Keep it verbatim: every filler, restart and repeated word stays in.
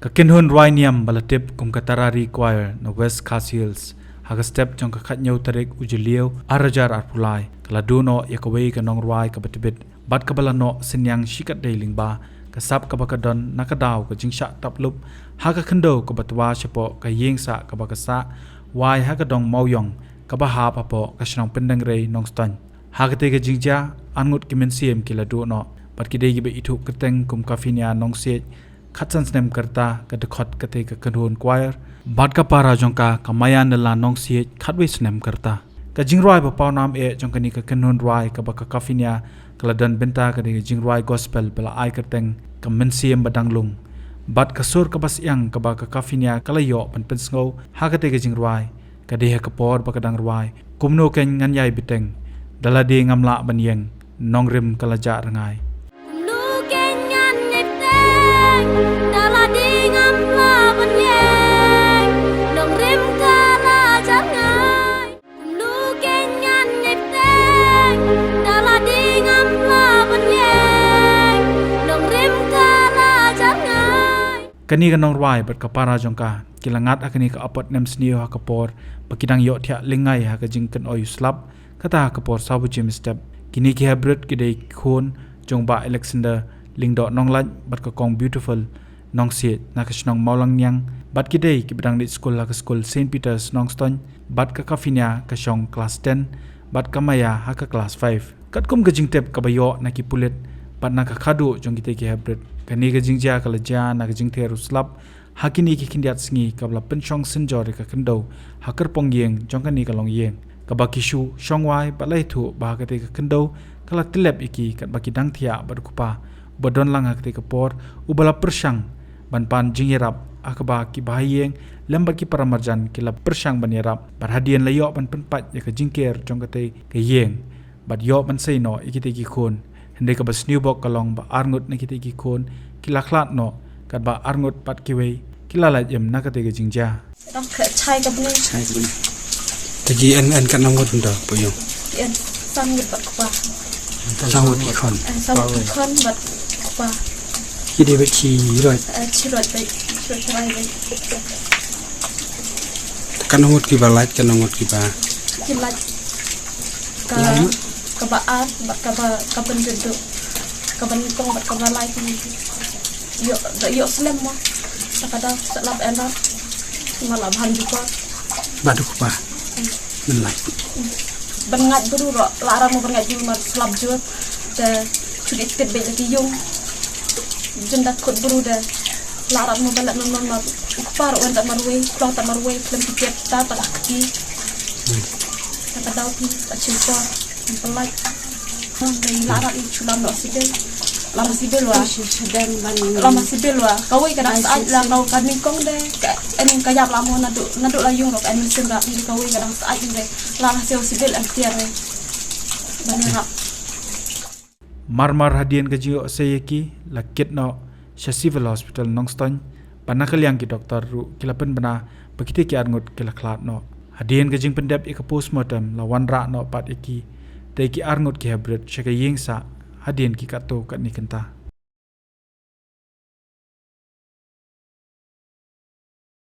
Ka kynhun rwai niam ba la tip kum ka Tarari Choir na West Khasi Hills, ha ka step jong ka khatñiew tarik u Jylliew ar hajar arphew lai, ka la duh noh ïa kawei ka nongrwai kaba tbit bad kaba la noh synñiang shikatdei lyngba ka sap kaba ka don na ka daw ka jingshah tap lup ha ka khyndew kaba twa shapoh ka ïing sah kaba ka sah wai ha ka dong Mawïong kaba hap hapoh ka shnong Pyndengrei, Nongstoiñ. Ha katei ka jingjia, arngut ki mynsiem ki la duh noh bad ki dei kiba ithuh kyrteng kum ka Phinia Nongsiej, khatsan snem ka rta, ka dkhot katei ka kynhun choir, bad ka para jong ka, ka Maya Nella Nongsiej, khatwei snem ka rta. Ka jingrwai ba pawnam eh jong kane ka kynhun rwai kaba ka Kafinia ka la don bynta ka dei ka jingrwai gospel ba la ai kyrteng Ka Mynsiem Ba Dang Lung. Bad ka sur kaba syiang kaba ka Kafinia ka la ïoh ban pynsngew ha katei ka jingrwai ka dei ha ka por ba ka dang rwai Kumno Kein Ngan Ïai Bteng, da lade ngam lah ban ïeng, nongrim ka la jah rngai. Kumno kein ngan ïai bteng, da lade ngam lah ban ïeng, nongrim ka la jah rngai. Kumno kein ngan ïai bteng, da lade ngam lah ban ïeng, nongrim ka la jah rngai. Kane ka nongrwai bad ka para jong ka ki la ngat ha kane ka apot nemsniew ha ka por ba ki dang ïohthiah lyngngai ha ka jingkynoi u slap, kata ha ka por saw baje mynstep. Kine ki hybrid ki dei khun jong Bah Alexander Lyngdoh Nonglait bad ka Kong Beautiful Nongsiej na ka shnong Mawlangniang, bad ki dei kiba dang leit skul ha ka skul Saint Peter's Nongstoiñ, bad ka Kafinia ka shong klas ten, bad ka Maya ha ka klas five. Katkum ka jingtip kaba ïoh na ki pulit bad na ka khadduh jong kitei ki hybrid, kane ka jingjia ka la jia na ka jingther u slap ha kine ki khyndiat sngi kaba la pynshong synjor ïa ka khyndew ha kyrpong ïing jong kane ka longïing, kaba ki shu shong wai bad la ïathuh ba ha katei ka khyndew ka la tyllep ïa ki katba ki dang thiah bad u kpa uba don lang ha katei ka por, uba la pyrshang ban pan jingïarap ha kaba ki bahaïing lem bad ki paramarjan ki la pyrshang ban ïarap, bad hadien la ïoh ban pynpait ïa ka jingker jong katei ka ïing bad ïoh ban sei noh ïa kitei ki khun. Hynrei kaba sniew bok ka long ba arngut na kitei ki khun ki la khlad noh, katba arngut pat kiwei ki la lait im na katei ka jingjia. Dang khleh chai ka bneng. Chai ka bneng. Te ki en, en katno ngut hynda, Bah Ïong? Ki en san ngut bad kpa. San ngut ki khun. Eh, san ngut ki khun bad kpa. Ki dei bad ki roit. Eh, ki roit bad, ki roit trai bad. Katno ngut kiba lait, katno ngut kiba? Ki lait. Ka, kaba ar bad kaba, kaba nyngkong, kaba nyngkong bad kaba lai ki ïoh, da ïoh slem mo. Sa ka daw sa lap en rap. Ma la ban jukor. Bad u kpa. Hmm. Ban lait. Hmm. Ban ngait bru ruh, la ram mo ban ngait bru mar slap jur. Te chut ïa tit beit la ki ïung. Jin da kut bru de. La rat mo ba la non non mar. U kpa ruh wan ta marwei, klong ta marwei, khlem ki tiap ta ta la kti. Hmm. Ta ka daw ti ta chim por. Pelait. Dei la rat i chulam lo sibil. Lam sibil wa. Lam sibil wa. Kawei ka dang saat la kau ka nyngkong de. Ka en ka ïap la mo naduh, naduh la ïung ruh ka en mynsiem rat ni kawei ka dang saat de. La la siaw sibil en tiar de. Ban ïarap. Mar mar hadien ka jingïohsei ïa ki la kit noh sha Civil Hospital Nongstoiñ, bad na ka liang ki doktor ruh ki la pynbna ba kitei ki arngut ki la khlad noh. Hadien ka jingpyndep ïa ka postmortem la wanrah noh pat ïa ki, te ki arngut ki hapdeng sha ka ïing sah hadien ki katto katne kynta.